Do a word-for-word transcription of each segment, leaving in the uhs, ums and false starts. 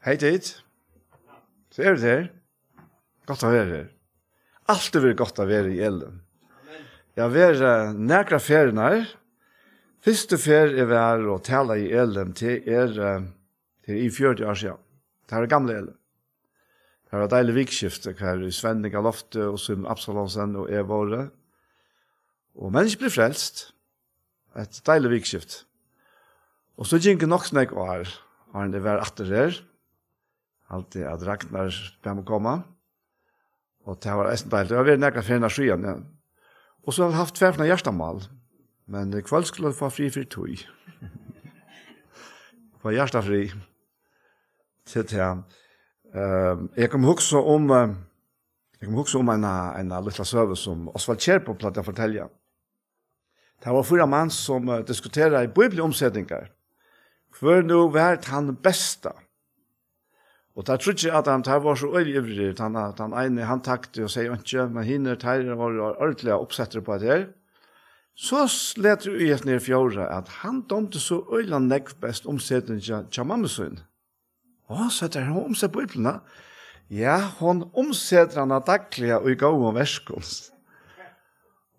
Hey tit. So eru tit her. Gott at vera her. Altíð verið gott at vera í Elim. Eg havi verið nakrar ferðir. Fyrstu ferð eg var og talaði í Elim, tað er, eh, tað er í fjøruti ár síðan. Tað var gamla Elim. Tað var eitt deiligt vikuskifti, har Svenning á Lofti og Símun Absalonsen og eg vóru. Og menniskju bleiv frelst. Eitt deiligt vikuskifti. Og so gingu nokk so nógv ár, áðrenn eg var aftur her. Haldi, at Ragnar bað meg koma. Og tað var eisini deiligt. Eg havi verið nakrar ferðir síðan, ja. Og so havi eg havt tvær ferðir hjartamál. Men í kvøld skulu vit fáa frí fyri tí. Fáa hjartafrí. Til tað. Ehm, eg kom hugsa um, eh, eg kom hugsa um eina, eina lítla søgu, sum Osvald Kjærbo plagdi at fortelja. Tað var fýra mans, sum, eh, diskuteraðu bíbliumsetingar. Hvør nú var tann besta? Og teir tríggir av teimum, teir vóru so øgiliga ivrigir. Tann, tann eini, hann tagdi og segði einki, men hinir, teir vóru ordiliga uppsettir upp á tað her. So s-, letur í hetta her fjórða, at hann dámdi so øgiliga nógv best umsetingina hjá, hjá mammu síni. Á, segði hann, hon umsetir Bíbliuna? Ja, hon umsetir hana dagliga í góðum verkum.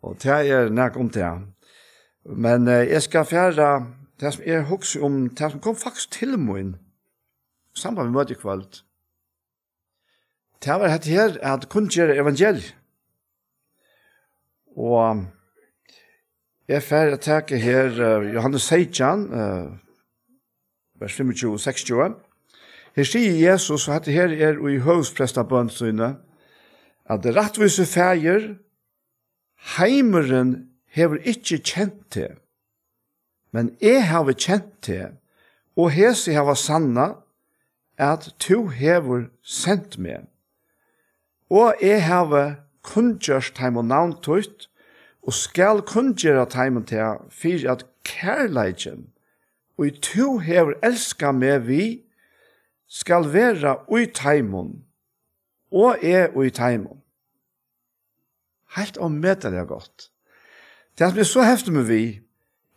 Og tað er nakað um tað. Men, eh, eg skal fara, tað sum eg hugsi um, tað sum kom faktiskt til mín, í samband við møtið í kvøld. Tað var hetta her, at kunngera evangeliið. Og eg fari at taka her, eh, Jóhannes seytjan, eh, vers fimmogtjúgu og seksogtjúgu. Her sigur Jesus, og hetta her er í høvuðsprestabøn síni, at rættvísi Faðir, heimurin hevur ikki kent teg, men eg havi kent teg, og hesi hava sannað, at tú hevur sent meg. Og eg havi kunngjørt teimum navn títt, og skal kunngera teimum tað, fyri at kærleikin, ið tú hevur elskað meg við, skal vera í teimum, og eg í teimum. Heilt ómetaliga gott. Tað, sum eg so hefti meg við,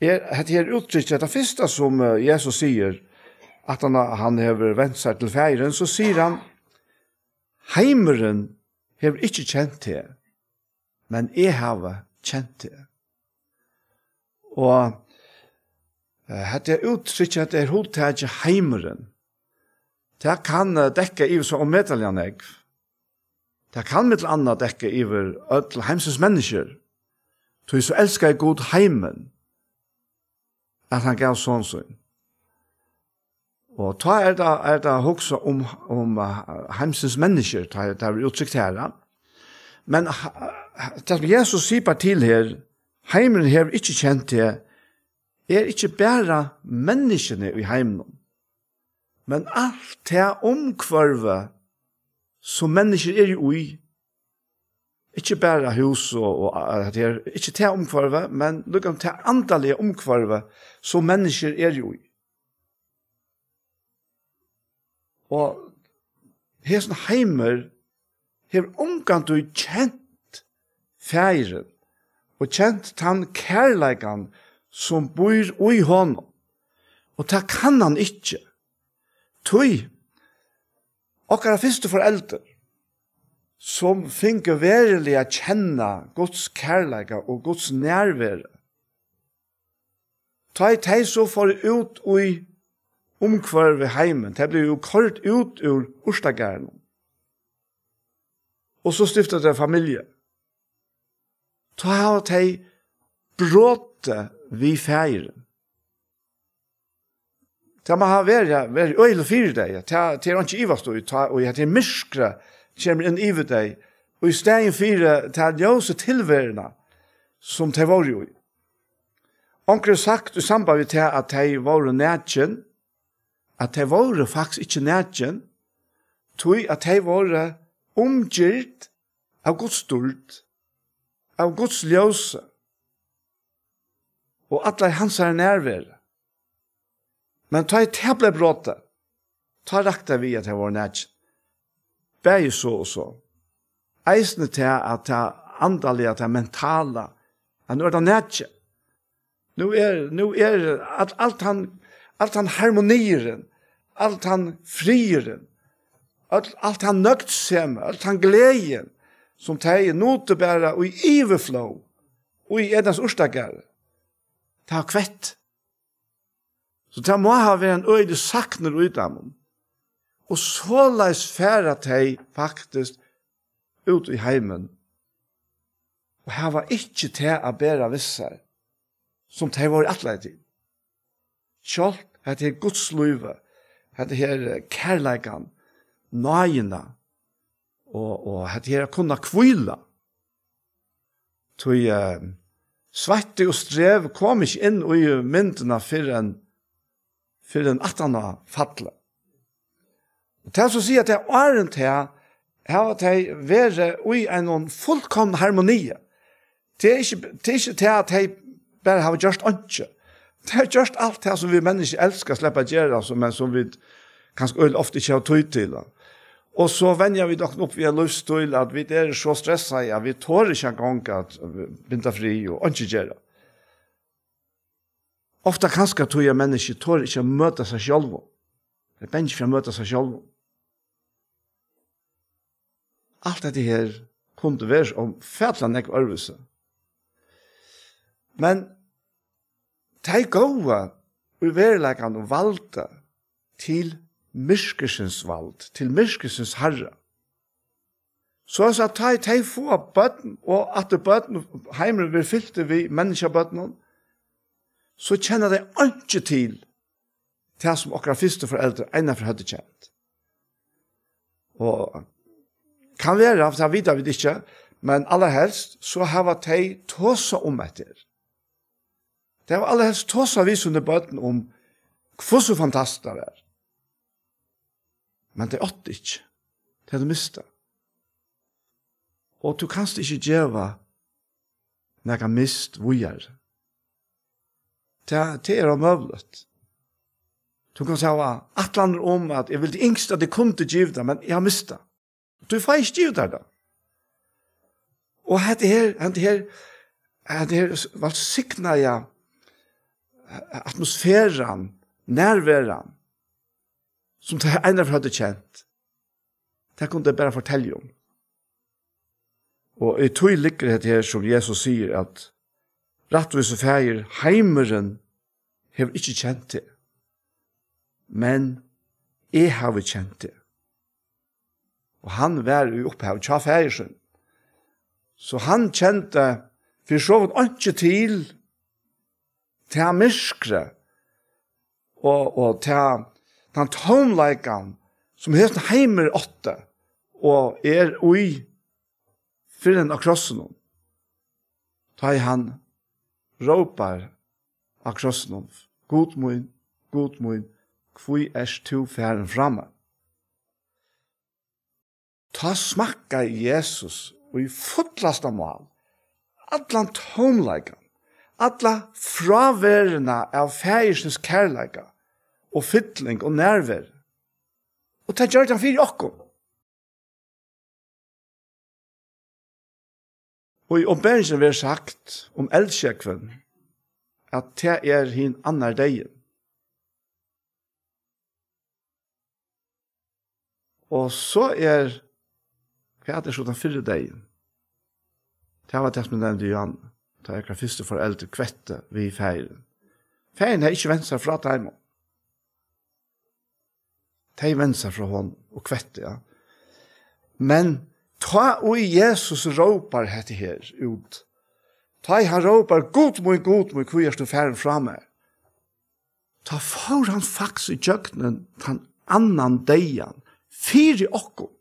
er hetta her úttrykk, tað fyrsta, sum, eh, Jesus sigur, at hann, hann hevur vent sær til Faðirin, so sigur hann, heimurin hevur ikki kent teg, men eg havi kent teg. Og, eh, hetta er úttrykk, hetta er hugtakið heimurin. Tað kann, eh, dekka yvir so ómetaliga nógv. Tað kann millum annað dekka yvir øll heimsins menniskjur. Tí so elskaði Gud heimin, at hann gav son sín. Og tá er tað, er tað at hugsa um, um, eh, heimsins menniskjur, tá, tá er úttrykt her, ja. Men ha-, ha-, tað sum Jesus sipar til her, heimurin hevur ikki kent teg, er ikki bara menniskjuni í heiminum, men alt tað umhvørvi sum menniskjur eru í, ikki bara hús og, og, og, at her, ikki tað umhvørvi, men líka tað andaliga umhvørvi sum menniskjur eru í. Og hesin heimur hevur ongantíð kent Faðirin og kent tann kærleikan, sum býr í honum. Og tað kann hann ikki. Tí okkara fyrstu foreldur, sum fingu veruliga at kenna Guds kærleika og Guds nærveru, tá ið tey so fóru út í umhvørvið, heimin, tey blivu jú koyrd út úr urtagarðinum. Og so stifta tey familju. Tá hava tey brotið við Faðirin. Tað má hava verið, verið øgiliga fyri tey. Tað, tað er einki ivast í, tá, og at tað myrkrið kemur inn yvir tey. Og í staðin fyri ta ljósu tilveruna, sum tey vóru í. Onkur hevur sagt í samband við tað, at tey vóru nakin, at tey vóru faktiskt ikki nakin, tí at tey vóru umgyrd av Guds dýrd, av Guds ljósi og allar hansara nærveru. Men tá ið tað bleiv brotið, tá rakti tað við, at tey vóru nakin. Bæði so og so. Eisini tað, at tað andaliga, tað mentala, at nú er tað nakið. Nú er, nú er alt, alt hann, alt hann harmoniurin, Alt hann friðurin, alt, alt hann nøgdsemi, alt hann gleðin, sum tey nutu bara í yvirflóð, í Edens urtagarði. Tað var kvett. So tað má hava verið ein øgiligur saknur í teimum. Og soleiðis fara tey faktiskt út í heimin og hava ikki tað at bera við sær, sum tey vóru ætlaði til. Sjálvt hetta her Guds lívi, hetta her, eh, kærleikan, náðina og, og hetta her at kunna hvíla. Tí, eh, sveitti og strev kom ikki inn í myndina fyrr enn, fyrr enn aftan á fallið. Og tað so siga, at tey áðrenn tað hava tey verið í einum fullkomnum harmoni. Tað er ikki, tað er ikki tað, at tey bara hava gjørt einki. Tey hava gjørt alt tað, sum vit menniskju elska at sleppa at gera, sum, men sum vit kanska øgiliga ofta ikki hava tíð til. Og so venja vit okkum upp við ein lívsstíl, at vit eru so stressaði, at vit tora ikki eingong at binda frið og einki gera. Ofta kanska tí, at menniskju tora ikki at møta seg sjálvum. Tey eru bangin fyri at møta seg sjálvum. Alt hetta her kundi verið ófatiliga nógv øðrvísi. Men tey góvu í veruleikanum valdið til myrkursins vald, til myrkursins harra. So at tá ið tey fáa børn, og aftur børn, heimurin verður fyltur við menniskjabørnum, so kenna tey einki til tað, sum okkara fyrstu foreldur einaferð høvdu kent. Og kann vera, tað vita vit ikki, men allarhelst so hava tey tosað um hetta her. Tey hava allarhelst tosað við síni børn um, hvussu fantastiskt tað var. Men tey áttu ikki. Tey høvdu mist tað. Og tú kanst ikki geva nakað mist víðari. Tað, tað er ómøguligt. Tú kanst hava ætlanir um, at eg vildi ynskt, at eg kundi givið tað, men eg havi mist tað. Tú fært ikki givið tær tað. Og hetta her, hetta her, hetta her vælsignaða atmosferan, nærveran, sum tey einaferð høvdu kent, tað kundu tey bara fortelja um. Og í tí liggur hetta her, sum Jesus sigur, at rættvísi Faðir, heimurin hevur ikki kent teg, men eg havi kent teg. Og hann var í upphavi hjá Faðir sín. So hann kendi fyri so vítt einki til tað myrkrið og, og tað, tann tómleikan, sum hesin heimur átti og er í, fyrr enn á krossinum, tá ið hann rópar á krossinum: "Gud mín, Gud mín, hví ert tú farin frá mær?" Tá smakkaði Jesus í fullasta mál allan tómleikan, alla fráveruna av Faðirsins kærleika og fylling og nærveru. Og tað gjørdi hann fyri okkum. Og í Opinberingini verður sagt um eldsjógvin, at tað er hin annar deyðin. Og so er, hvat er so tann fyrri deyðin? Tað var tað, sum eg nevndi, Johan, tá okkara fyrstu foreldur kvettu við faðirin. Faðirin hevði ikki vent sær frá teimum. Tey vendu sær frá honum og kvettu, ja. Men tá ið Jesus rópar hetta her út, tá ið hann rópar: "Gud mín, Gud mín, hví ert tú farin frá mær?", tá fór hann faktiskt ígjøgnum tann annan deyðan fyri okkum.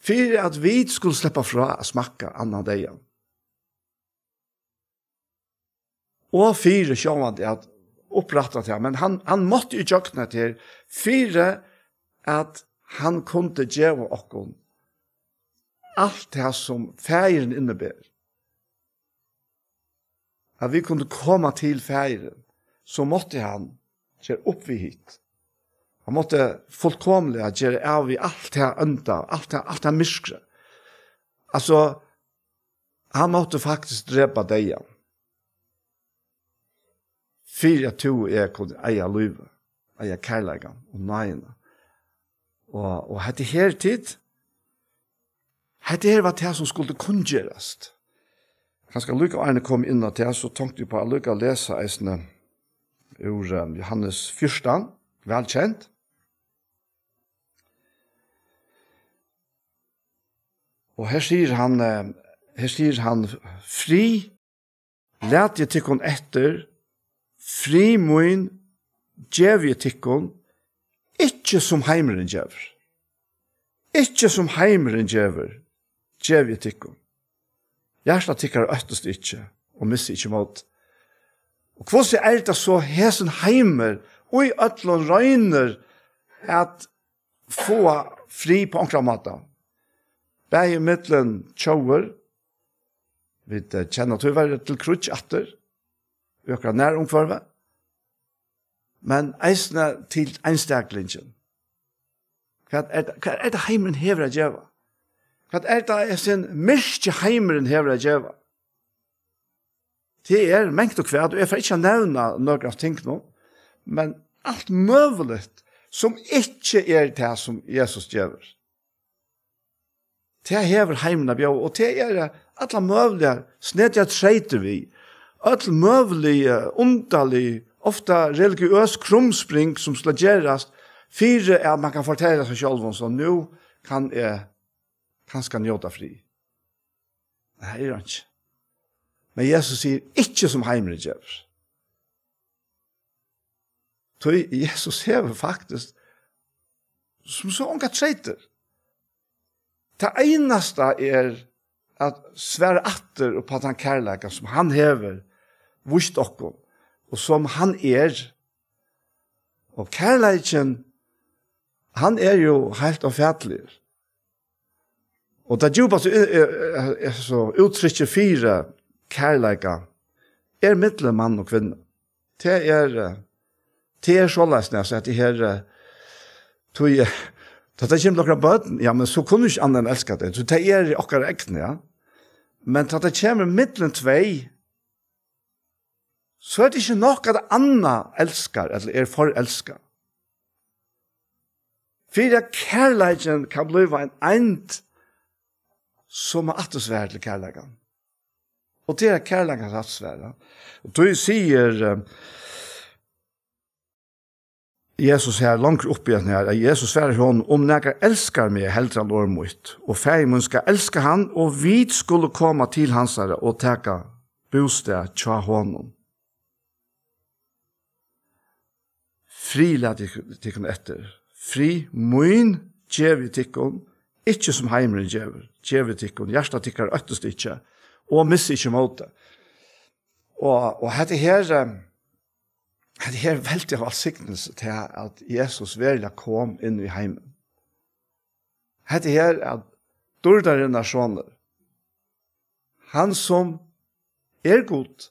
Fyri at vit skulu sleppa frá at smakka annan deyðan. Og fyri sjálvandi at upprætta tað. Men hann, hann mátti í gjøgnum hetta her, fyri at hann kundi geva okkum alt tað, sum Faðirin inniber. At vit kundu koma til Faðirin, so mátti hann gera upp við hitt. Hann mátti fullkomiliga gera av við alt tað ónda, alt tað, alt tað myrkrið. Altso, hann mátti faktiskt drepa deyðan. fyri at tú og eg kunnu eiga lívið, eiga kærleikan og náðina. Og, og hetta her, tit, hetta her var tað, sum skuldi kunngerast. Kanska líka áðrenn eg kom inn á tað, so tonkti eg á líka at lesa eisini úr, eh, Jóhannes fjúrtan, væl kent. Og her sigur hann, eh, her sigur hann: "Frið lati eg tykkum eftir, frið mín gevi eg tykkum, ikki sum heimurin gevur. Ikki sum heimurin gevur, gevi eg tykkum. Hjarta tykkara óttist ikki, og missi ikki mót." Og hvussu er tað so, hesin heimur, í øllum roynir at fáa frið á onkran máta? Bæði millum tjóðir, vit, eh, kenna tíverri til kríggj aftur, í okkara nærumhvørvi, men eisini til einstaklingin. Hvat er tað, hvat er tað heimurin hevur at geva? Hvat er tað, hesin myrki heimurin hevur at geva? Tað er mangt og hvat, og eg fari ikki at nevna nøkur av tingunum, men alt møguligt, sum ikki er tað, sum Jesus gevur. Tað hevur heimurin at bjóða, og tað er, eh, allar møguligar snedigar treytir við, øll møgulig, eh, undarlig, ofta religiøs krumspring, sum skal gerast, fyri at man kann fortelja seg sjálvum, so nú kann eg kanska njóta frið. Nei, tað er hann ikki. Men Jesus sigur: "Ikki sum heimurin gevur." Tí Jesus hevur faktiskt sum so ongar treytir. Tað einasta er at svara aftur upp á tann kærleika, sum hann hevur víst okkum, og sum hann er. Og kærleikin, hann er jo heilt ófatiligur. Og tað djúpasta, eh, eh, eh, so úttrykki fyri kærleika er millum mann og kvinnu. Tað er, eh, tað er soleiðis, at tað her, eh, tí, eh, tá tað kemur til okkara børn, ja, men so kunnu ikki annað enn elska tey. So tað er okkara egna, ja. Men tá tað kemur millum tvey, so er tað ikki nokk, at annað elskar ella er forelskað. Fyri at kærleikin kann blíva ein eind, so má aftursvar til kærleikan. Og tað er kærleikans aftursvar, ja. Og tí sigur, eh, Jesus her, langt uppi í hesum her, at Jesus svarar honum: "Um nakar elskar meg, heldur hann orð mítt, og Faðir mín skal elska hann, og vit skulu koma til hansara og taka bústað hjá honum." Frið lati eg tykkum eftir. Frið mín gevi eg tykkum, ikki sum heimurin gevur, gevi eg tykkum. Hjarta tykkara óttist ikki, og missi ikki mótið. Og, og hetta her, eh, hetta her veldi av vælsignelse til at Jesus veruliga kom inn í heimin. Hetta her er dýrdarinnar sonur. Hann sum er Gud,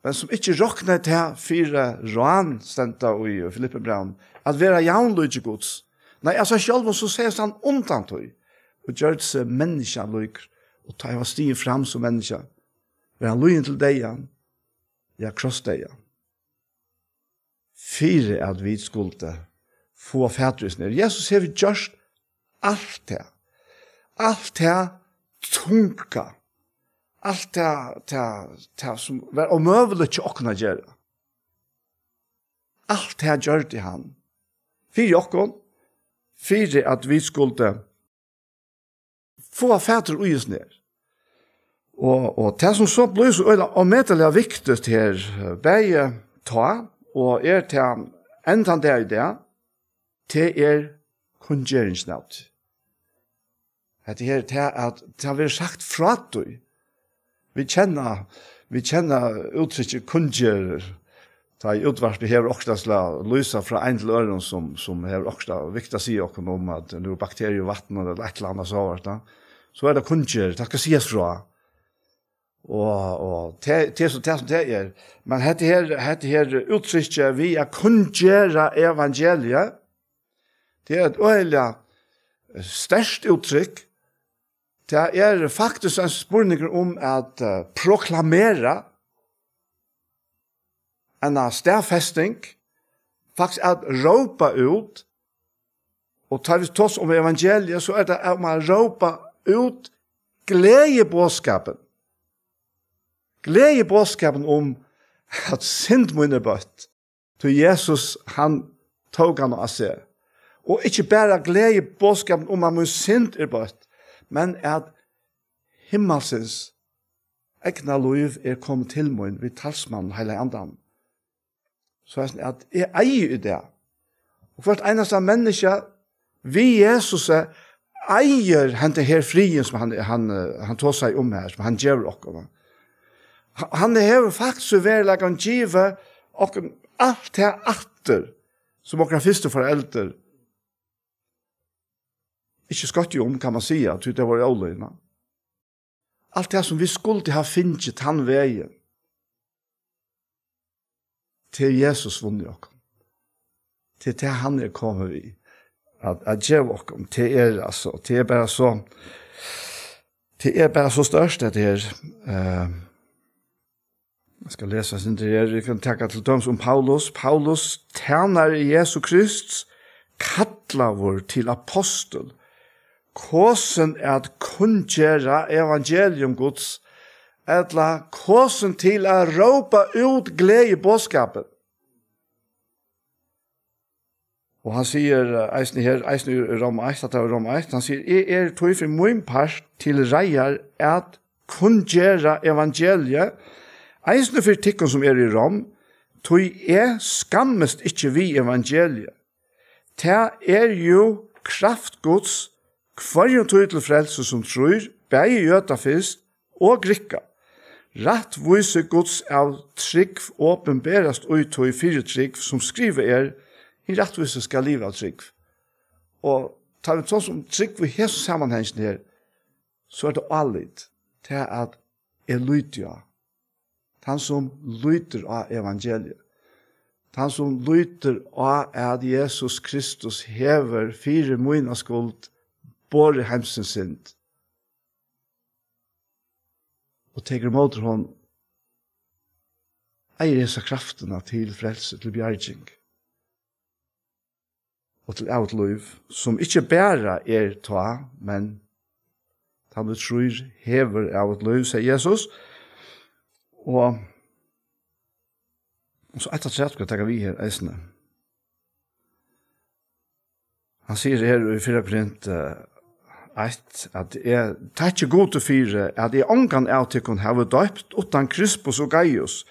men sum ikki roknaði tað fyri rán, stendur í Filippibrævinum, at vera javnlíki Guds. Nei, av sær sjálvum so segði hann undan tí, og gjørdi seg menniskjalíkur, og tá hann var stigin fram sum menniskja, var hann lýðin til deyðan, ja, krossdeyðan. Fyri at vit skuldu fáa fatur í sær. Jesus hevur gjørt alt tað. Alt tað tunga. Alt tað, tað, tað sum var ómøguligt hjá okkum at gera. Alt tað gjørdi hann. Fyri okkum. Fyri at vit skuldu fáa fatur í hesum her. Og, og tað sum so blívur so øgiliga ómetaliga viktigt her, bæði tá og er tað enn tann dag í dag, tað er kunngerðingin av tí. Hetta her, tað at tað verður sagt frá tí. Vit kenna, vit kenna úttrykki kunngerð, tá ið útvarpið hevur okkurt at lýsa frá ein til øðrum, sum, sum hevur okkurt at, viktigt at siga okkum um, at nú er bakteriur í vatninum ella eitt ella annað sovorðið, tá. So er tað kunngerð, tað skal sigast frá. Og, og tað, tað er so tað, sum tað er. Men hetta her, hetta her úttrykki við at kunngera evangeliið, tað er eitt øgiliga sterkt úttrykk. Tað er faktiskt ein spurningur um at, eh, proklamera, eina staðfesting, faktiskt at rópa út, og tá vit tosa um evangeliið, so er tað at man rópa út gleðiboðskapin. Gleðiboðskapin um at synd mín er bøtt. Tí Jesus, hann tók hann á seg. Og ikki bara gleðiboðskapin um at mín synd er bøtt, men at himmalsins egna lív er komið til mín við talsmann Heilaga Andan. So er at eg eigi í dag. Og hvørt einasta menniskja við Jesus eigur henda her friðin sum hann, hann, eh, hann tosaði um her, sum hann gevur okkum. Ha-, hann hevur faktiskt í veruleikanum givið okkum alt tað aftur, sum okkara fyrstu foreldur ikki skøttu um, kann man siga, tí tað var óløgina. Alt tað sum vit skuldu ha fingið tann vegin, tað er Jesus vunnið okkum. Tað er tað hann er komin við at, at geva okkum. Tað er, altso, tað er bara so, tað er bara so stórt, at tað er, eh, eg skal lesa eitt sindur her. Eg kann taka til dømis um Paulus. Paulus, tænari Jesu Krists, kallaður til apostul, kosin at kunngera evangelium Guds, ella kosin til at rópa út gleðiboðskapin. Og hann sigur, eh, eisini her, eisini í Rom eitt, at tað var Rom eitt, hann sigur: "Eg eri tí fyri mín part til reiðar at kunngera evangeliið, eisini fyri tykkum, sum eru í Rom, tí eg skammist ikki við evangeliið. Tað er jú kraft Guds, hvørjum tí til frelsu, sum trýr, bæði jøda fyrst og grikka. Rættvísi Guds av trúgv opinberast í tí fyri trúgv, sum skrivað er: Hin rættvísi skal liva av trúgv." Og tá vit tosa um trúgv í hesum samanhanginum her, so er tað álit, tað at eg líti á. Tann sum lítur á evangeliið. Tann sum lítur á at Jesus Kristus hevur fyri mína skuld borið heimsins synd. Og tekur ímóti honum, eigur hesa kraftina til frelsi, til bjarging og til ævigt lív, sum ikki bara er tá, men tann ið trýr hevur ævigt lív, segði Jesus. Og, og so eitt afturat skal eg taka við her eisini. Hann sigur her í fyrra Korint, eh, eitt, at: "Eg takki Gudi fyri, at eg ongan av tykkum havi doypt uttan Krispus og Gaius,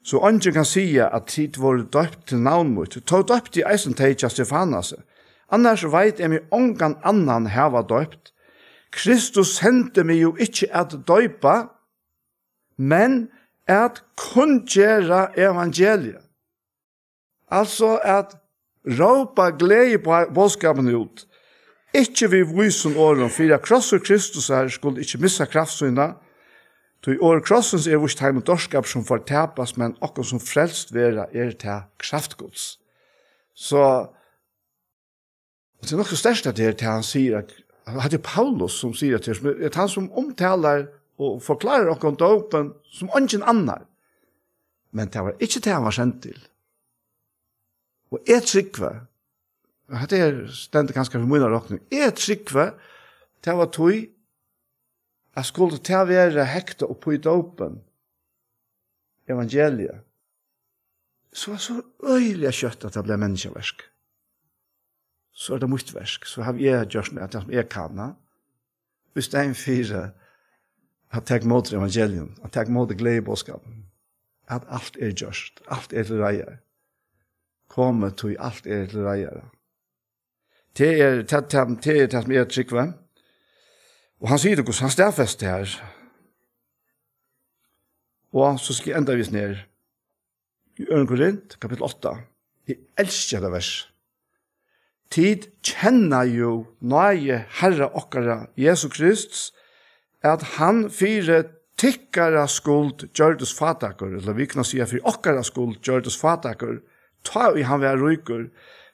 so eingin kann siga, at tit vóru doypt til navn mítt. Tó doypti eg eisini tey hjá Stefanasi. Annars veit eg meg ongan annan hava doypt. Kristus sendi meg jú ikki at doypa, men at kunngera evangeliið." Altso at rópa gleðiboðskapin út, ikki við vísum orðum, fyri at krossur Kristusar skuldi ikki missa kraft sína, tí orð krossins er víst teimum dárskapur, sum fortapast, men okkum, sum frelst verða, er tað kraft Guds. So, og tað er nokk so sterkt, at tað er tað hann sigur, at, at tað er Paulus, sum sigur, at tað er, at hann sum umtalar og forklarar okkum dópin sum eingin annar. Men tað var ikki tað, hann var sendur til. Og eg trúgvi, og hetta her stendur kanska fyri mína rokning, eg trúgvi, tað var tí, at skuldi tað vera hektað upp í dópin, evangeliið, so, so øgiliga skjótt, at tað bleiv menniskjaverk. So er tað mítt verk, so havi eg gjørt meg, at tað sum eg kann, ha? Í staðin fyri at taka ímóti evangelium, at taka ímóti gleðiboðskapin, at alt er gjørt, alt er til reiðar. Komið, tí alt er til reiðar. Tað er tað, tað, tað er tað, sum eg trúgvi. Og hann sigur tað, hann staðfestir tað her. Og so skal eg enda við hesum her. Í Øðrum Korint, kapittul átta. Eg elski hetta vers. Tit kenna jú náði Harra okkara Jesu Krists, at hann fyri tykkara skuld gjørdist fátækur, ella vit kunnu siga, fyri okkara skuld gjørdist fátækur, tá ið hann var ríkur,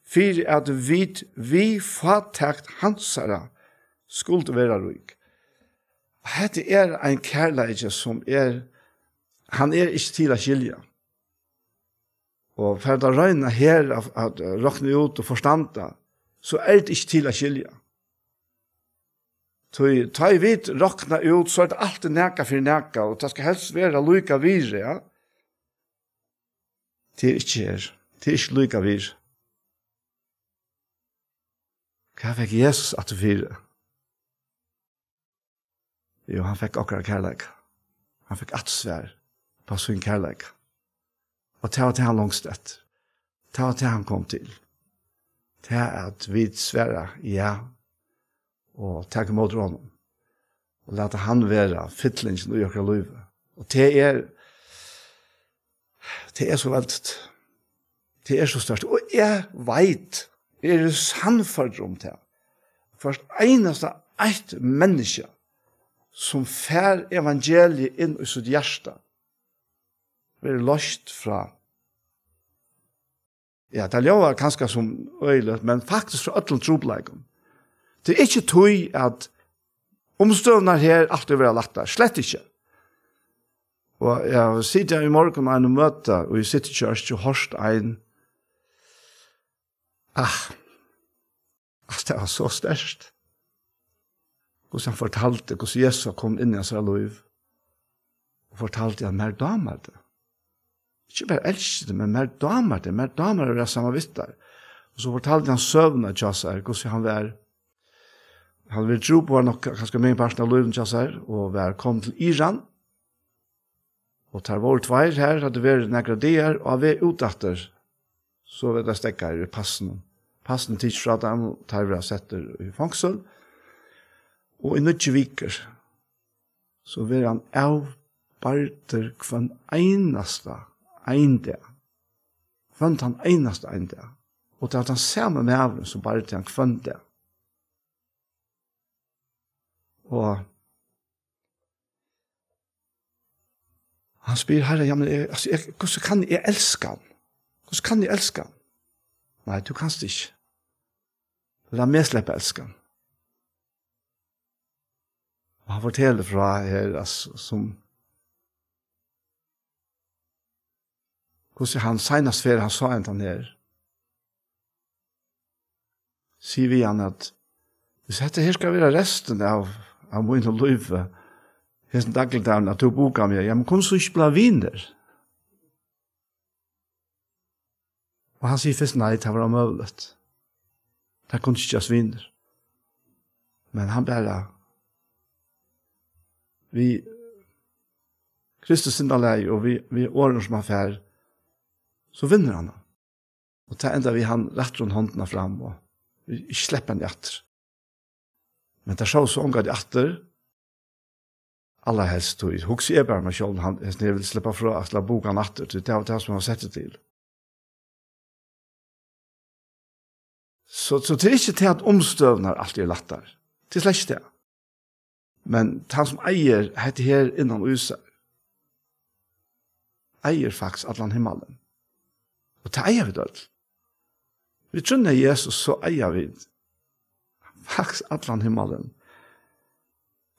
fyri at vit við fátækt hansara skuldu vera rík. Hetta er ein kærleiki, sum er, hann er ikki til at skilja. Og fer at royna her at, at rokna út og forstanda, so er tað ikki til at skilja. Tí, tá ið vit rokna út, so er tað altíð nakað fyri nakað, og tað skal helst vera líka virði, ja. Tað er ikki her. Tað er ikki líka virði. Hvat fekk Jesus aftur fyri? Jú, hann fekk okkara kærleika. Hann fekk aftursvar á sín kærleika. Og tað var tað, hann longst eftir. Tað var tað, hann kom til. Tað, at vit svara ja og taka ímóti honum. Og lata hann vera fyllingin í okkara lívi. Og tað er, tað er so veldigt. Tað er so stórt. Og eg veit, eg eri sannførdur um tað. Hvørt einasta eitt menniskja, sum fær evangeliið inn í sítt hjarta, verður loyst frá. Ja, tað ljóðar kanska sum øgiligt, men faktiskt frá øllum trupulleikum. Tað er ikki tí, at umstøðurnar her altíð verða lættar, slett ikki. Og eg havi sitið í morgun á einum møti, og eg siti í kirkju og hoyrt ein, ah, Altso, tað var so sterkt. Hvussu hann fortaldi, hvussu Jesus var komin inn í hansara lív. Og fortaldi, at mær dámar tað. Ikki bara elski tað, men mær dámar tað. Mær dámar at vera saman við tær. Og so fortaldi hann søguna hjá sær, hvussu hann var. Hann var trúboðari nokk, kanska meginpartin av lívinum hjá sær, og var komin til Iran. Og teir vóru tveir her, høvdu verið nakrar dagar, og á veg út aftur, so verða teir steðgaðir í passinum. Passini tikin frá teimum, og teir verða settir í fongsul. Og í níggju vikur, so verður hann avbardur hvønn einasta, ein dag. Hvønn tann einasta ein dag. Og tað var tann sami maðurin, sum bardi hann hvønn dag. Og hann spyr, Harri, ja, men eg, altso, eg, hvussu kann eg elska hann? Hvussu kann eg elska hann? Nei, tú kanst ikki. Lat meg sleppa at elska hann. Og hann fortelur frá her, altso, sum, hvussu hann seinast fer, hann sá hendan her. Sig við hann at, hvis hetta her skal vera restin av, av mínum lívi, hesin dagligdagurin, at tú bukar meg, ja, men kunnu so ikki blíva vinir? Og hann sigur fyrst nei, tað var ómøguligt. Tað kundi ikki gerast vinir. Men hann bara, við Kristus sindarlagi og við, við orðum sum hann fær, so vinnur hann. Og tað endar við, hann rættir honum hondina fram og eg sleppi henni aftur. Men tað sá so ongantíð aftur. Allarhelst, tí hugsi eg bara meg sjálv, hann, hesin her vil sleppa frá, at sleppa bukan aftur, tí tað var tað, sum hann setti til. So, so tað er ikki tað, at umstøðurnar altíð eru lættar. Tað er slett ikki tað. Men tann, sum eigur hetta her innan í sær, eigur faktiskt allan himmalin. Og tað eiga vit øll. Vit trúgva á Jesus, so eiga vit faktiskt allan himmalin.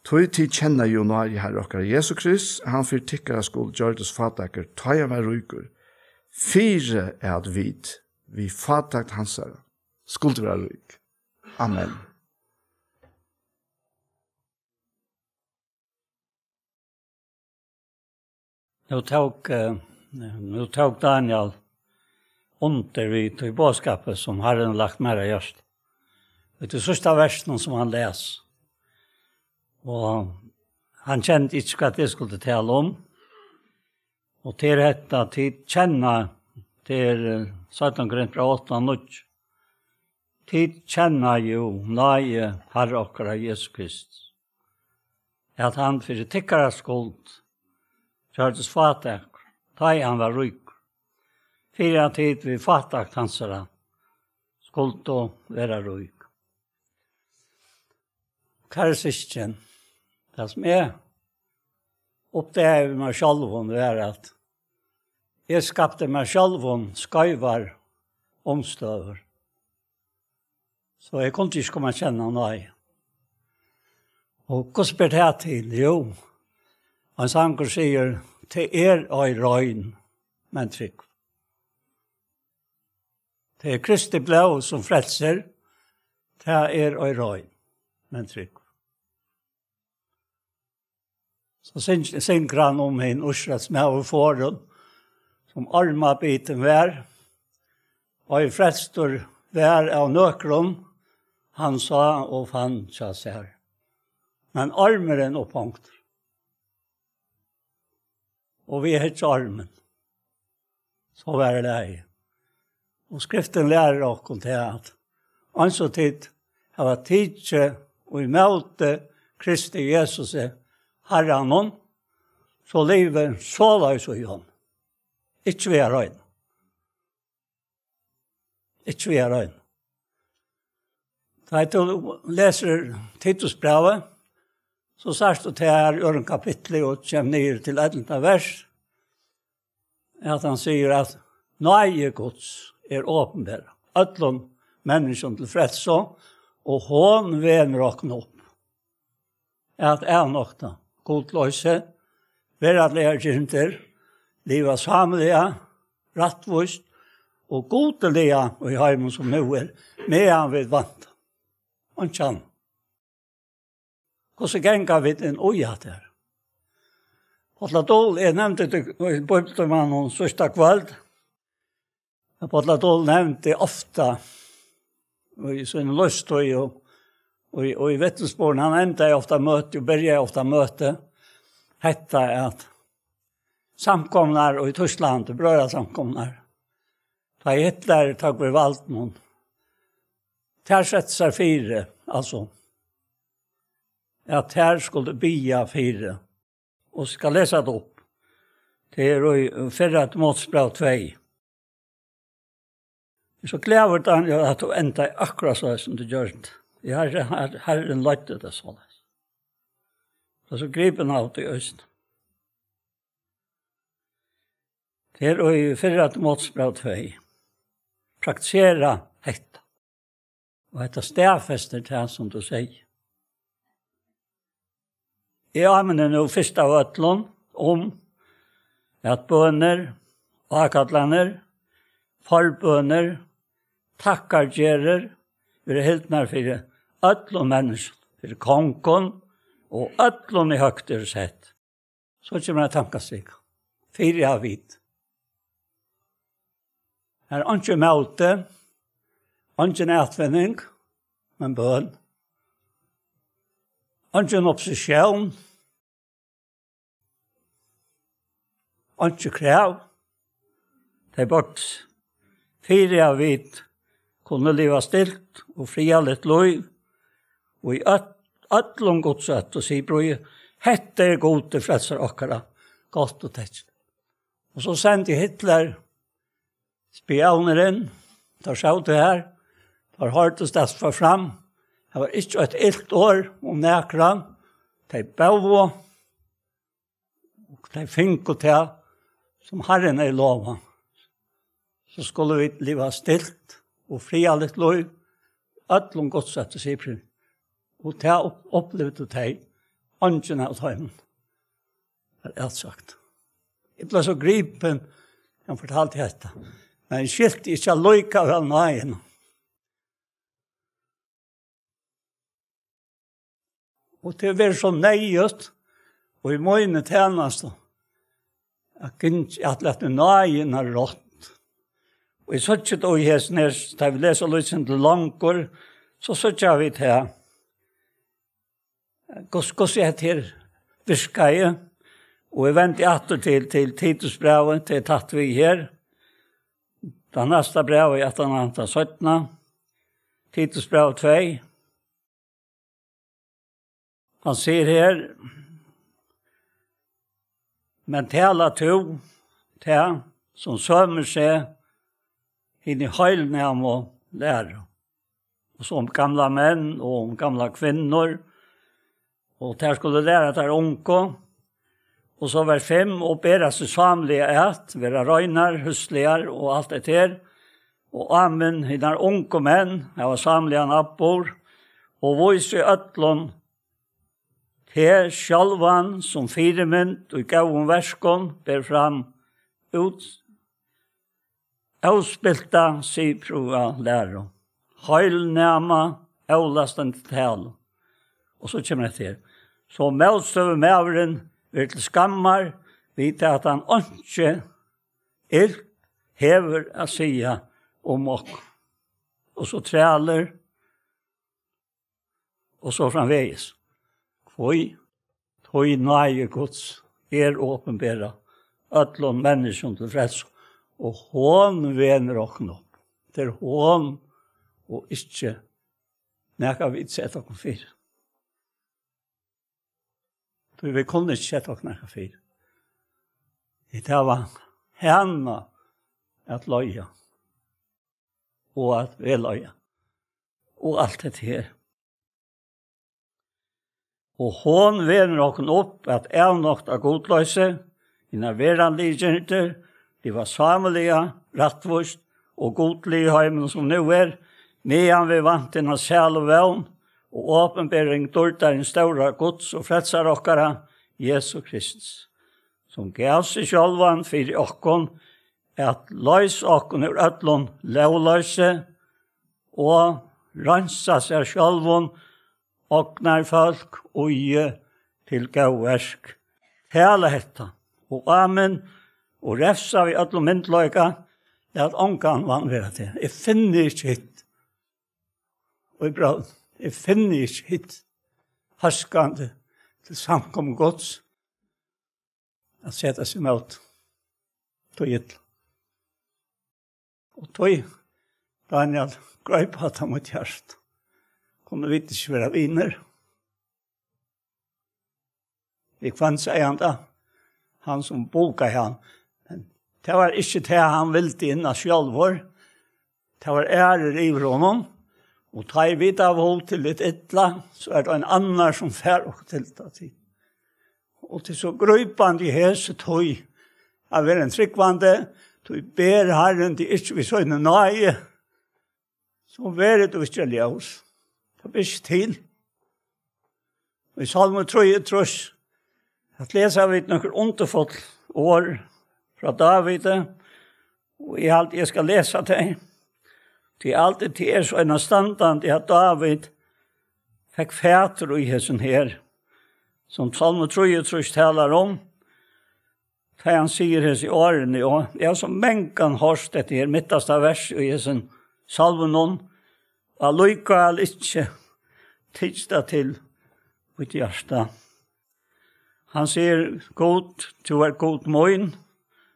Tí tit kenna jú náði Harra okkara Jesu Krist, at hann fyri tykkara skuld gjørdist fátækur, tá ið hann var ríkur, fyri at vit við fátækt hansara skuldu vera rík. Amen. Nú tók, eh, nú tók Daniel undir við tí boðskapi, sum Harrin lagt mær á hjarta. Við tí síðsta versinum, sum hann les. Og hann kendi ikki, hvat eg skuldi tala um. Og til hetta, tit kenna, tað er, eh, syttan Korintbræv átta níggju. Tit kenna jú náði Harra okkara Jesu Krist, at hann fyri tykkara skuld gjørdist fátækur, tá ið hann var ríkur, fyri at tit við fátækt hansara skuldu vera rík. Kæru systkin, tað sum eg uppdagaði við mær sjálvum, var, at eg skapti mær sjálvum skeivar umstøður. So eg kundi ikki koma at kenna náði. Og hvussu ber tað til? Jú, ein sangur sigur, tað er ei royn, men trúgv. Tað er Kristi blóð, sum frelsir, tað er ei royn, men trúgv. So syng-, syngur hann um hin Ísraelsmaður forðum, sum ormabitin var, og frelstur var av nøkrum, hann sá og fann hjá sær. Men ormurin upphongdur. Og vit hyggja á ormin. So var tað. Og Skriftin lærir okkum tað, at eins og tit hava tikið ímóti Kristi Jesusi, Harranum, so livið soleiðis í honum. Ikki við at royna. Ikki við at royna. Tá tú lesur Titusbrævið, so sært tú tað her í øðrum kapitli og kemur niður til ellivta vers, at hann sigur, at náði Guds er opinber øllum menniskjum til frelsu, og hon venur okkum upp at avnokta gudloysi, veraldligar girndir, liva sámiliga, rættvíst og gudiliga í heiminum, sum nú er, meðan vit vænta. Einki annað. Hvussu ganga vit inn í hatta her? Páll Dál, eg nevndi tað í Bíbliutímanum síðsta kvøld. Men Páll Dál nevndi ofta í síni lívstíð og, og, og í vitnisburðum, hann endaði ofta møti og byrjaði ofta møti, hetta at samkomurnar í Týsklandi, brøðrasamkomurnar, tá Hitler tók við valdinum, tær settu sær fyri, altso, at tær skuldu biðja fyri, og skal lesa tað upp. Tað er í fyrra Tímoteusbræv tvey. Eg eri so glaður, Daniel, at tú endaði akkurát so, sum tú gjørdi. Ja, Herre-, Her-, Herren leiddi tað soleiðis. Tað er so gripið av tí eisini. Tað er í fyrra Tímoteusbræv tvey. Praktisera hetta. Og hetta staðfestir tað, sum tú segði. Eg áminni nú fyrst av øllum um, at bønir, ákallanir, forbønir, takkargerðir verða hildnar fyri øllum menniskjum, fyri kongum og øllum, ið høgt eru sett. So kemur ein tankastig. Fyri at vit. Her er einki móti, eingin atvinning, men bøn. Eingin oppositión, einki krav. Tey boygdu seg fyri at vit kunnu liva stilt og friðarligt lív, og í øll-, øllum Guds ótta, og sigur, brøður, hetta er Gudi frelsara okkara gott og tekið. Og so sendi Hitler spiónir inn, teir sótu her, teir hoyrdu tað fara fram, tað var ikki eitt ilt orð um nakran, tey bóðu, og tey fingu tað, sum Harrin hevði lovað. So skulu vit liva stilt og friðarligt lív, øllum Guds ótta, sigur. Og tað upp-, upplivdu tey, eingin av teimum. Tað er alt sagt. Eg bleiv so gripin, hann fortaldi hetta. Men eg skilti ikki allíkavæl náðina. Og tað verður so neyðugt, og í míni tænastu, at ganga, at lata náðina ráða. Og eg síggi tað í hesum her, tá vit lesa lítið sindur longur, so síggja vit her, hvussu, hvussu hetta her virkaði. Og eg vendi aftur til, til Titusbrævið, tað er tætt við her. Tað næsta brævið, aftan á tað seinna. Titusbræv tvey. Hann sigur her, men tala tú tað, sum sømir seg hini heilnæmu læru, og sum gamlar menn og um gamlar kvinnur, og tær skulu læra tær ungu, og so vers fimm, og bera seg sámliga at, vera reinar, húsligar og alt hetta her, og áminn hinar ungu menn hava sámligan atburð, og vísa í øllum teg sjálvan sum fyrimynd í góðum verkum, ber fram út, óspilta, siðprúða læru, heilnæma, ólastandi talu. Og so kemur hetta her. So mótstøðumaðurin verður til skammar við tað, at hann einki ilt hevur at siga um okkum. Og so trælir, og so framvegis. Hví? Tí náði Guds er opinberað øllum menniskjum til frelsu, og hon venur okkum upp. Tað er hon, og ikki nakað vit seta okkum fyri. Tí vit kunnu ikki seta okkum nakað fyri. Vit hava hana at leiða og at vegleiða og alt hetta her. Og hon venur okkum upp at avnokta gudloysi, hinar verandligu girndir, liva sámiliga, rættvíst og gudliga í heiminum, sum nú er, meðan vit vænta hina sælu vón og opinbering dýrdarins stóra Guds og Frelsara okkara, Jesu Krists, sum gav seg sjálvan fyri okkum, at loysa okkum úr øllum lógloysi og reinsa sær sjálvum ognarfólk, í til góð verk. Tala hetta, og amen, og revsa við øllum myndugleika, at ongan vanvirða teg. Eg finni ikki hitt. Og í bráð, eg finni ikki hitt hóskandi til samkomu Guds at seta seg ímóti. Tí illa. Og tí, Daniel, greip hatta mítt hjarta. Kunnu vit ikki vera vinir? Við hvønn eiganda, hann sum bukaði hann. Men tað var ikki tað, hann vildi inn á sjálvur. Tað var ærir yvir honum. Og tá ið vit hava hug til hitt illa, so er tað ein annar, sum fær okkum til tað. Og tað er so grípandi í hesi tíð, at vera ein trúgvandi, tí ber Harrin teg ikki við síni náði, so verður tú ikki ljós. Tað ber ikki til. Í Sálmi trýogtrýss, at lesa vit nøkur undurfull orð frá Dávidi, og eg haldi, eg skal lesa tey. Tí alt er, tað er so einastandandi, at Dávid fekk fatur í hesum her, sum Sálmi trýogtrýss talar um, tá hann sigur hesi orðini, og eg havi so mangan hoyrt hetta her mittasta vers í hesum sálminum, og allíkavæl ikki tikið tað til mítt hjarta. Hann sigur: Gud, tú ert Gud mín,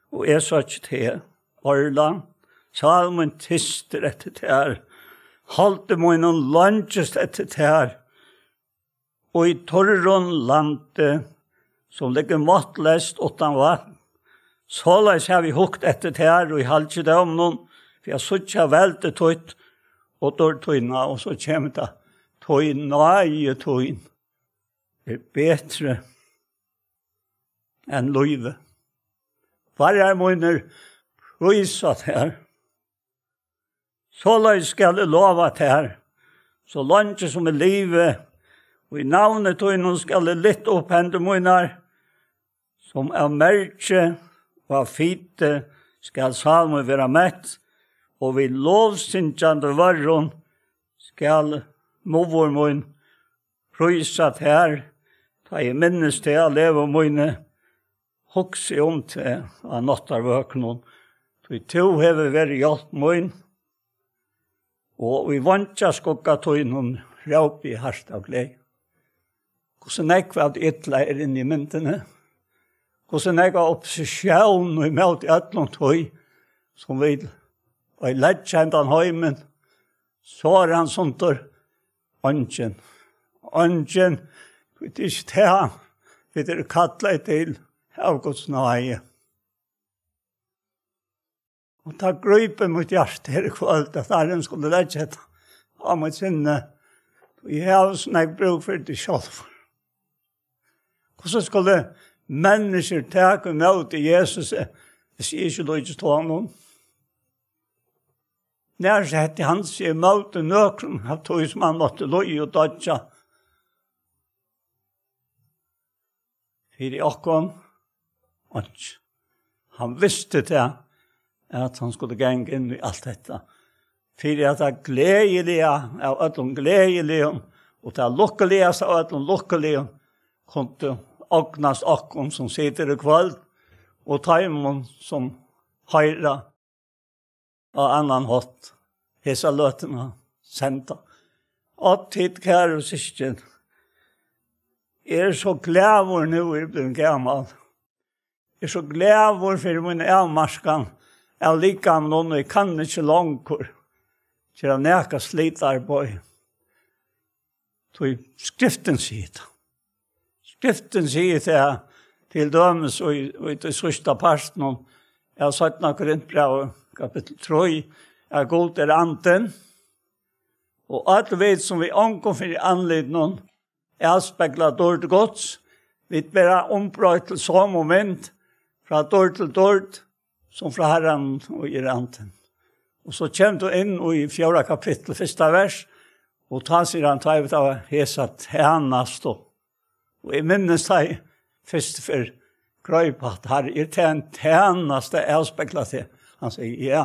og eg søki teg. Orla, sál mín tystir eftir tær, holdi mínum leingist eftir tær, og í turrum landi, sum liggur máttleyst uttan vatn. Soleiðis havi eg hugt eftir tær í halgidóminum, fyri at síggja veldi títt og dýrd tína. Og so kemur tað: Tí náði tín er betri enn lívið. Varðar mínir prísa tær. Soleiðis skal eg lova tær, so leingi sum eg livi, og í navni tínum skal eg lyfta upp hendur mínar, sum av mergi og av fiti skal sál mín vera mett, og við lovsyngjandi vørrum skal muður mín prísa tær, tá eg minnist teg á legu míni, hugsi um teg á náttarvøkunum, tí tú hevur verið hjálp mín, og í veingjaskugga tínum rópi eg hart av gleði. Hvussu nógv av tí illa er inni í myndini? Hvussu nógv av oppositión ímóti øllum tí, sum vil oyðileggja hendan heimin, sára hann sundur? Eingin. Eingin. Vit eru ikki tað. Vit eru kallaði til av Guds náði. Og tað grípur mítt hjarta her í kvøld, at Harrin skuldi leggja hetta á mítt sinni. Og eg havi so nógv brúk fyri tí sjálvur. Hvussu skulu menniskjur taka ímóti Jesusi, hvis eg ikki líkist honum? Nær setti hann seg ímóti nøkrum av tí, sum hann mátti líða og doyggja fyri okkum? Einki. Hann visti tað, at hann skuldi ganga inn í alt hetta. Fyri at tað gleðiliga av øllum gleðiligum, og tað lukkuligasta av øllum lukkuligum, kundi ognast okkum, sum sita í kvøld, og teimum, sum hoyra á annan hátt hesa løtuna senda. Og tit, kæru systkin, eg eri so glaður nú, eg eri blivin gamal. Eg eri so glaður fyri mín avmarkan av likamnum, og eg kann ikki longur gera nakað slitarbeiði. Tí skriftin sigur tað. Skriftin sigur tað til dømis í, í tí síðsta partinum av seinna Korintbrævi, kapittul trý, at Gud er andin, og øll vit, sum við ongum fyri andlitinum avspegla dýrd Guds, vit verða umbroytt til somu mynd frá dýrd til dýrd, sum frá Harranum, og er andin. Og so kemur tú inn í fjórða kapittul, fyrsta vers, og tá sigur hann, tá eg veit av hesa tænastu. Og eg minnist, tá eg fyrst fyrr greip at, Harri, er tað ein tænasta avspegla teg? Hann sigur, ja.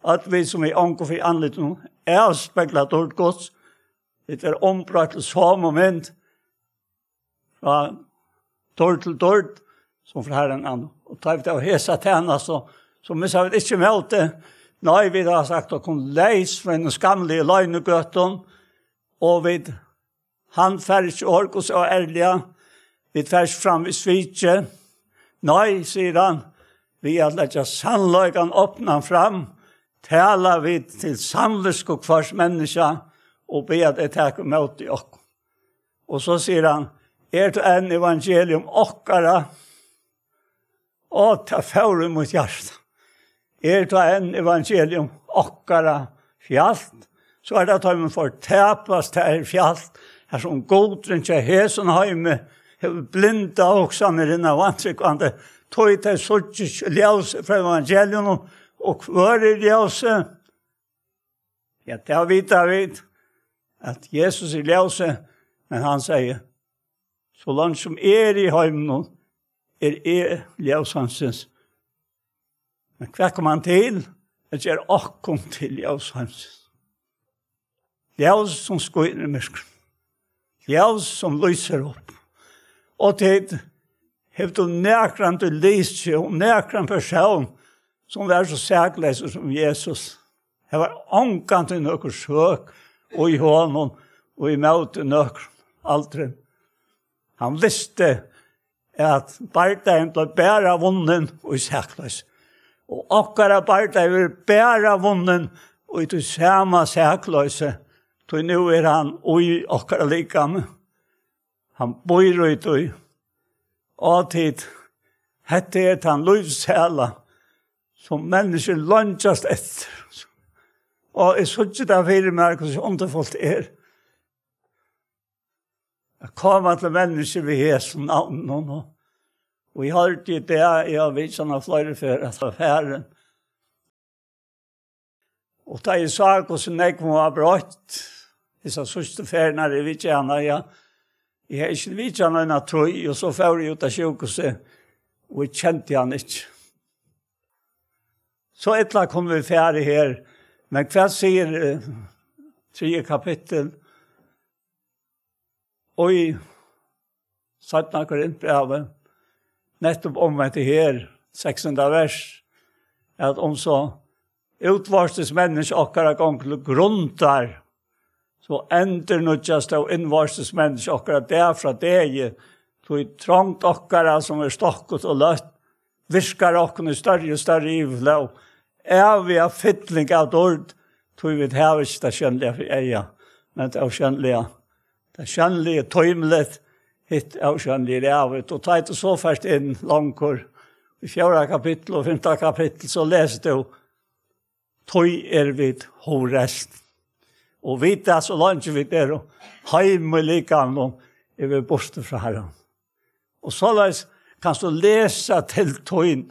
At vit, sum við ongum fyri andlitinum avspegla dýrd Guds, vit verða umbroytt til somu mynd, frá dýrd til dýrd, sum frá Harranum. Og tá vit av hesa tænastu, so missa vit ikki mótið. Nei, vit hava sagt okkum leys frá hinum skamligu loynigøtum, og vit, hann fær ikki orð Guds óærliga, vit fara ikki fram við sviki. Nei, sigur hann, við at leggja sannleikan opnan fram, tala vit til samvitsku hvørs menniskja, og biðja tey taka ímóti okkum. Og so sigur hann, er tað enn evangelium okkara? Og tað fór í mítt hjarta. Er tað enn evangelium okkara fjalt, so er tað teimum fortapast, tað er fjalt, har sum gudurin hjá hesum heimi hevur blindað hugsanir hinna vantrúgvandi, tí tey síggja ikki ljósið frá evangelium, og hvør er ljósið? Ja, tað vita vit, at Jesus er ljósið, men hann sigur, so langt sum eg eri í heiminum, eri eg ljós heimsins. Men hvat kom hann til? At gera okkum til ljós heimsins. Ljós sum skínur í myrkri. Ljós sum lýsir upp. Og tit, hevur tú nakrantíð lisið um nakran persón, sum var so sakleysur sum Jesus? Har var ongantíð nøkur søk í honum og ímóti nøkrum, aldri. Hann visti, at bardagin bleiv bara vunnin í sakloysi. Og okkara bardagi verður bara vunnin í tí sama sakloysi, tí nú er hann í okkara likami. Hann býr í tí. Og tit, hetta er tann lívssæla, sum menniskjur leingjast eftir. Og eg síggi tað fyri mær, hvussu undurfult er at koma til menniskju við hesum navninum. Og, og eg hoyrdi í dag, eg havi vitjað hana fleiri ferð, at tað var farin. Og tá eg sá, hvussu nógv hon var broytt, hesa síðstu ferðina eg vitjaði hana, ja, eg hevði ikki vitjað hana eina tíð, og so fór eg út á sjúkrahúsið, og eg kendi hana ikki. So illa kunnu vit fara her, men hvat sigur, eh, triðja kapittul í seinna Korintbrævi, nettupp um hetta her, sekstanda vers, at um so útvortis menniskja okkara gongur til grundar, so endurnýggjast tó innvortis menniskja okkara dag frá degi, tí trongd okkara, sum er stokkut og løtt, virkar okkum í størri og størri yvirflóð, æviga fylling av dýrd, tí vit hava ikki tað sjónliga fyri eyga, men tað ósjónliga. Tað sjónliga er tímiligt, hitt ósjónliga er ævigt. Og tá tú so fert inn longur í fjórða kapittul og fimta kapittul, so lesur tú, tí eru vit hugreysn. Og vita, so leingi vit eru heima í likamum, eru vit burtur frá Harranum. Og soleiðis kanst tú lesa til tín,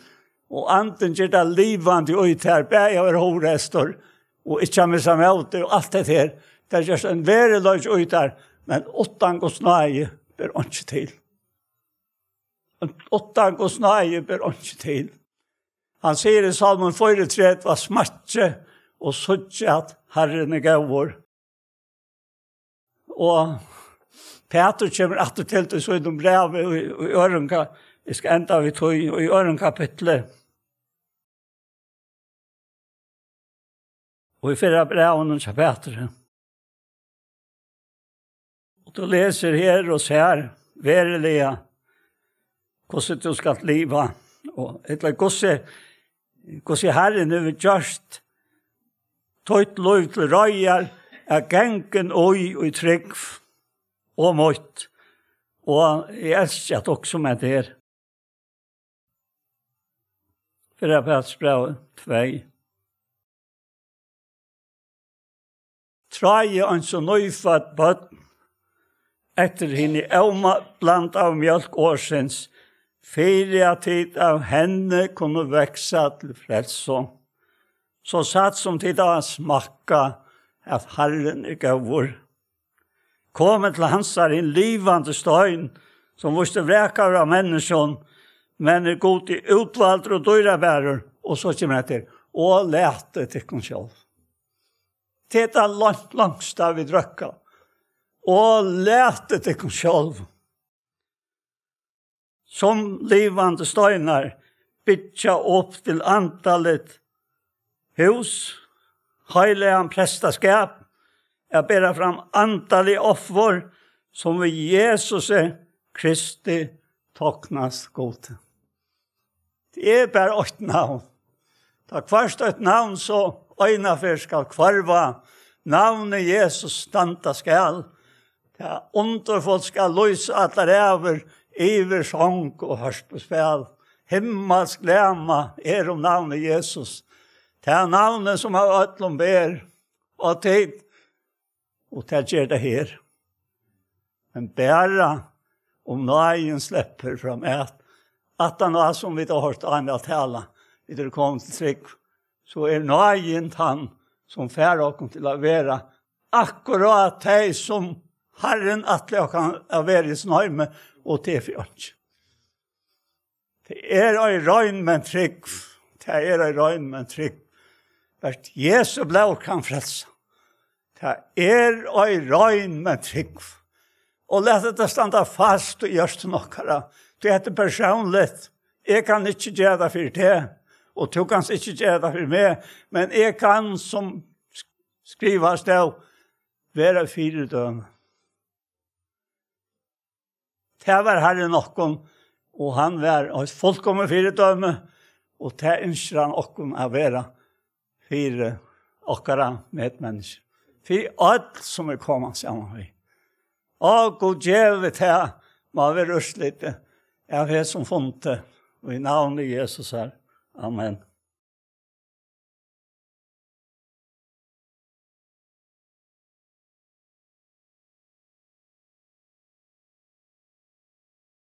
og Andin ger tað livandi í tær, bæði at vera hugreystur og ikki at missa mótið og alt hetta her. Tað gerst ein veruleiki í tær, men uttan Guds náði ber einki til. Uttan Guds náði ber einki til. Hann sigur í Sálmin fýraogtretivu: «Smakkið og síggið, at Harrin er góður.» Og Pætur kemur aftur til tað í sínum brævi í, í øðrum ka-, eg skal enda við tí, í øðrum kapitli. Og í fyrra brævinum hjá Pætri. Og tú lesur her og sær veruliga, hvussu tú skalt liva, og ella hvussu, hvussu Harrin hevur gjørt títt lív til reiðar, at ganga í, í trúgv og mýtt. Og eg elski at hugsa um hetta her. Fyrra Pætursbræv tvey. Tráið eins og nýfødd børn eftir hini óma-, blandaðu mjólk orðsins, fyri at tit av henni kunnu vaksa til frelsu. So satt sum tit hava smakkað, at Harrin er góður. Komið til hansara, hin livandi stein, sum vísti vrakaður av menniskjum, men er Gudi útvaldur og dýrabærur, og so kemur hetta her: «Og latið tykkum sjálv.» Tað er tað langt, langsta vit røkka. «Og latið tykkum sjálv sum livandi steinar byggja upp til andaligt hús, heilagan prestaskap, at bera fram andalig offur, sum við Jesusi Kristi toknast Gudi.» Tað er bara eitt navn. Tá hvørt eitt navn so einaferð skal hvørva, navnið Jesus standa skal. Tað undurfult skal lýsa allar ævir, yvir song og hørpuspæl. Himmalsk læma er um navnið Jesus. Tað navnið, sum av øllum ber, og tit, og tað ger tað her. Men bara um náðin sleppur fram at, aftan á sum vit hava hoyrt Daniel tala, vit eru komin til trúgv, so er náðin tann, sum fær okkum til at vera akkurát tey, sum Harrin ætlaði okkum at vera í hesum heimi, og tað er fyri einki. Tað er ei rein, men trúgv. Tað er ei rein, men trúgv. Bert Jesu blóð kann frelsa. Tað er ei rein, men trúgv. Og lat hetta standa fast í hjørtum okkara. Tí hetta er persónligt. Eg kann ikki gera tað fyri teg, og tú kanst ikki gera tað fyri meg, men eg kann, sum sk-, skrivað stóð, vera fyridømi. Tað var Harrin okkum, og hann var eitt fullkomið fyridømi, og tað ynskir hann okkum at vera fyri okkara medmenniskju, fyri øll, sum vit koma saman við. Ó, Gud gevi, tað má vera úrslitið av hesum fundi, í navni Jesusar. Amen.